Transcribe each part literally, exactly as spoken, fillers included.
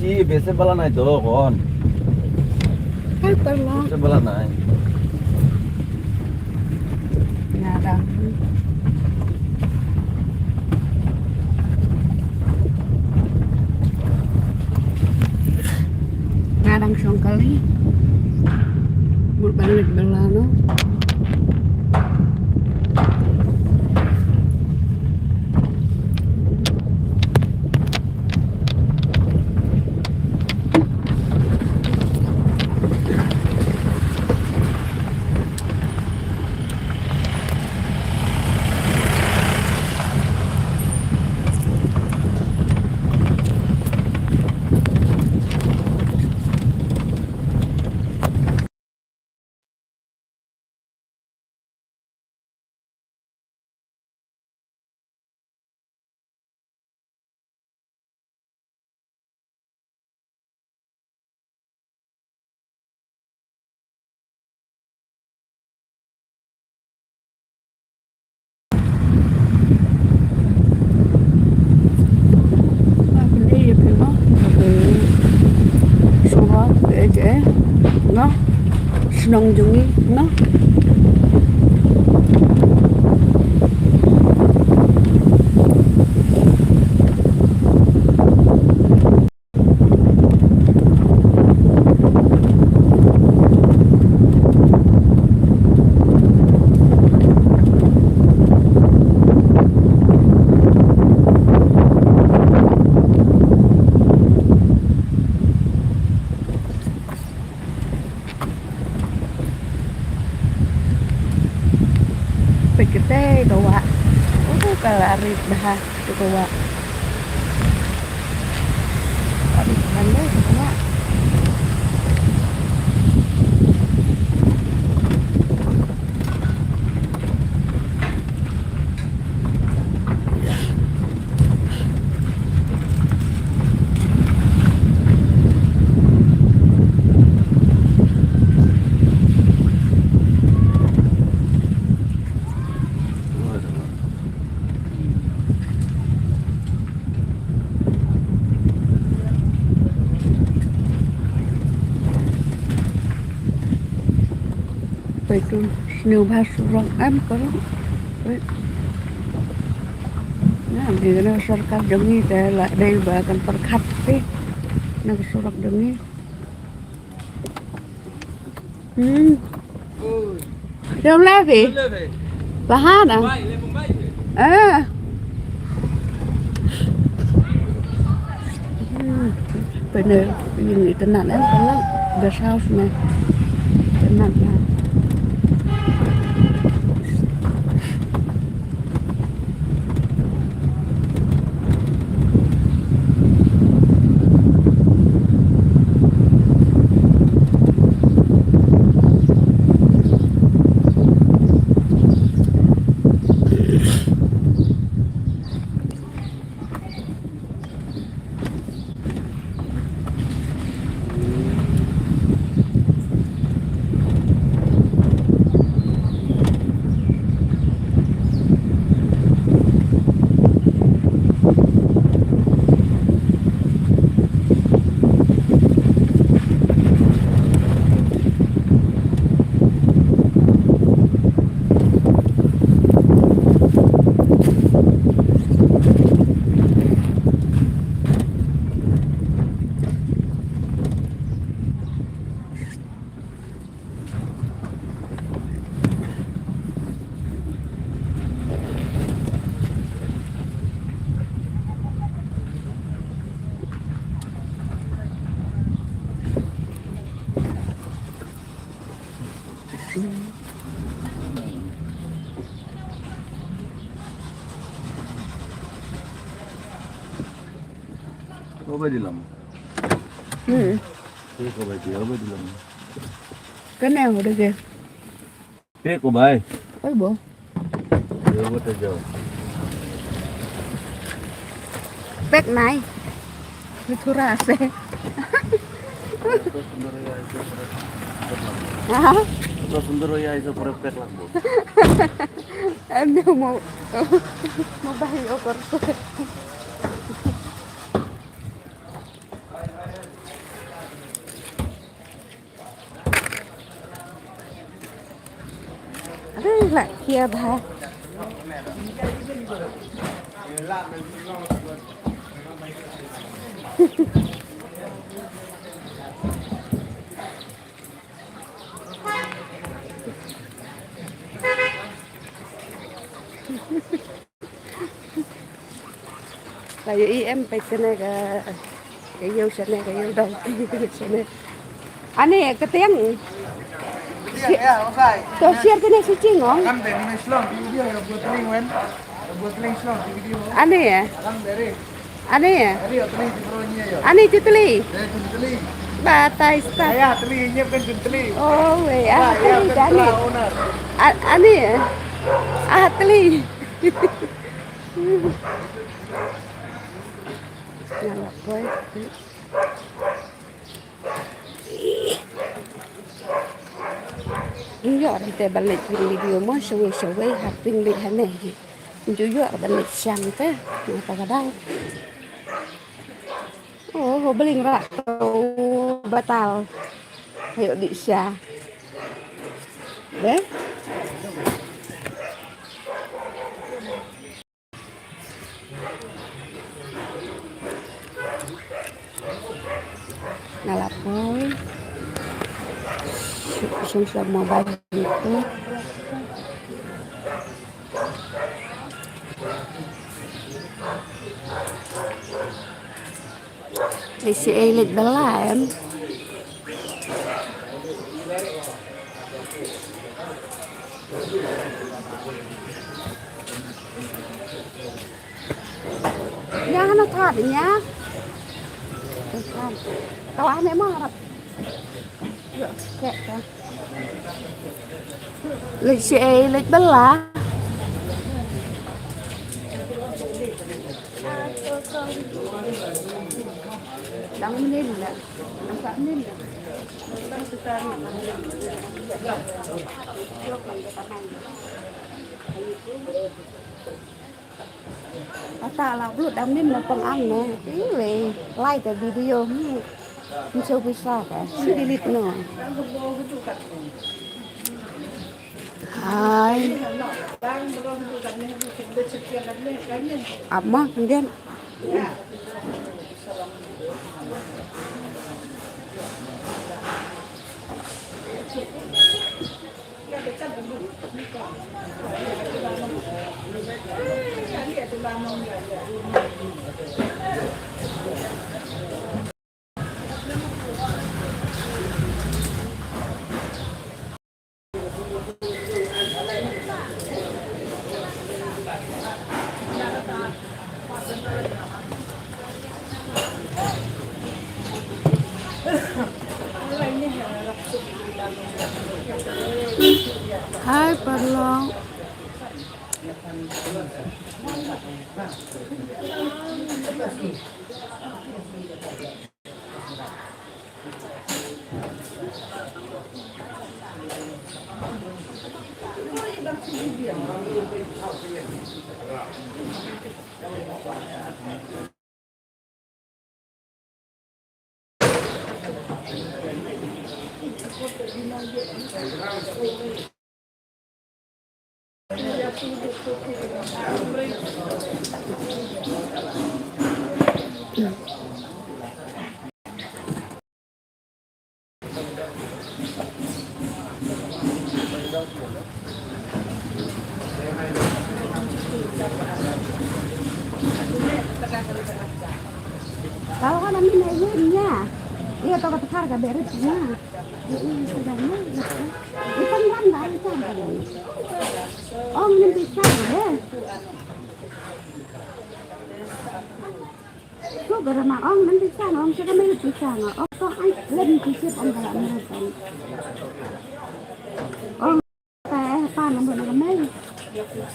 Ih, bese bala nai to kon. Hai perlo. Bese bala nai. Nga dang. Nga dang shong kali. Mut ban leit bala no. Ba pynlong ïa phi mo, ba pynlong surok, eh, eh, no, shnong jong ngi, no. Peit katei ka wah. Oh, ka la rit bha tu ka wah. Ka rit bha le ka wah. Peit tu, sniew bha surok em ka long. Peit. Na, dei na ka sorkar jong ngi te la dei ba kan pyrkhat te na ka surok jong ngi. Hmm. Jong leh phi? Bha na? Ah. Hmm. Pynner, pynner itynnat em, pynner guest house ne. Itynnat bha. Ko ba dilam. Hmm. Ko ba dilam. Kane yang udah ke. Pek ko bai. Oi bo. Yo, wo ta jo. Pek nai. Ni thura se. Ha? To sundar ya iso pura pek lak bo. Ano mo. Mo bai o kor. Kia bha. Ka ïohi em, peit kane ka, ka ïew shane, ka ïew dong. Shane. Ani ka tiang. Tiang, ya, okay. To share kane shi jingong, ong. Kam de ni shlong video ya, buat ring wen. Buat ring shlong video. Ani ya. Kam de ri. Ani ya. Ani ya, teli di bro ni ya. Ani ti teli. Eh, ti teli. Batai sta. Ya, ya, teli ni pen ti teli. Oh, wei, ah, ya, teli ya, kan ani. Owner. A-, ani ya. Ah, teli. Nga la poi. Ïoh ruh te ba leit pyn video mo shawei shawei ha pyn leit hane. Ju ïoh ruh ba leit shang te. Nangta ka daw. Oh, ho bling rak to batal. Ayo di sha. Be? Nga la poi. Shum shum mobile itu. Leit sha ei leit bylla em. Ïa hana thad ïa. Ka wah ne ma harap. Ïa, kek ka. Leit sha ei leit bylla. Dang mynnin la. Dang sa mynnin la. Dang sa tarik. Ata la blut dang mynnin la pang ang ne. Ih, lai te video. Hmm. Nso pisa ka. Si delete no. Hai. Ap ma, kemudian. Hai, Parlong. Tahu kan, amin aja nya. Iya, to ka tepar ka berit nya. Iya, iya, sudah nya. Ikan kan dari sana. Oh, minum pisang deh. Ko ga ra ma ong mynta sa ong sa ka mei tu sa nga ong ko ai lem tu sip ong ka la mei kan. Ong ta eh pa nang bu na ka mei.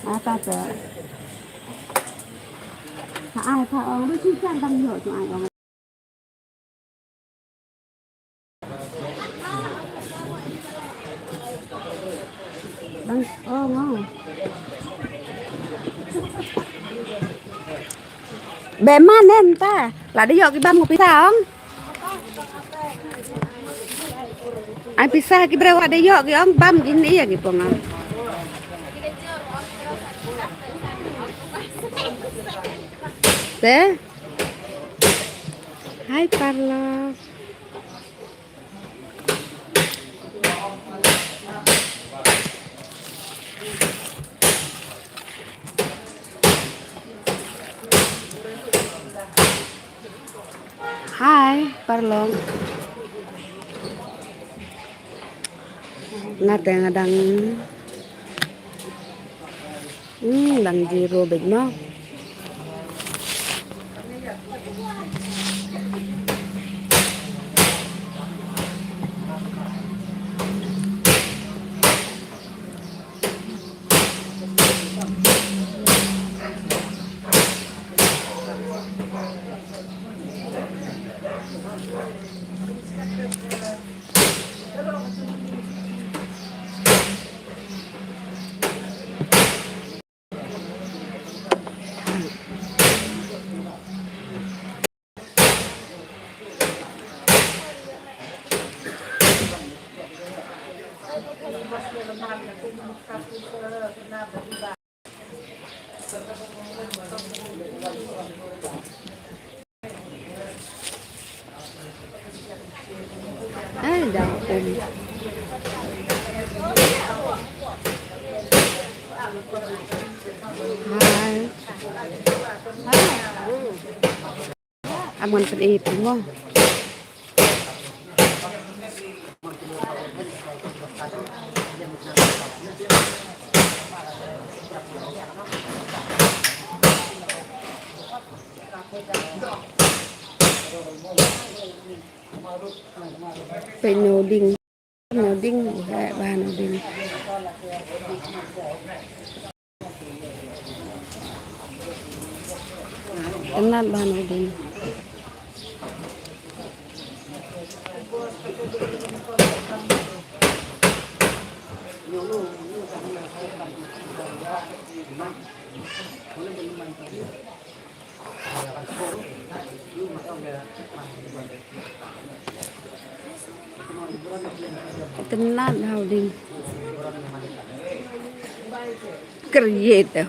Ah, ta ta. Ha ai pa ong bu si sa dang yo tu ai ong. Bang, oh, ngong. Be man en ta. La da ïoh ki bam ko pisa ong. Ai pisa ki briew wa da ïoh ki ong bam ki ni ïa ki pong ong. Te? Hai, Parlok. Hai, Parlok. Nga te nga dang, hmm, dang jiro beit mo. Ai, dang um. Hai. Hai. Am ngan pyn-i phi mo. Peit na u ding. Na u ding, eh, ba na u ding. Kynat ba na u ding. Kynat ha u ding. Creative.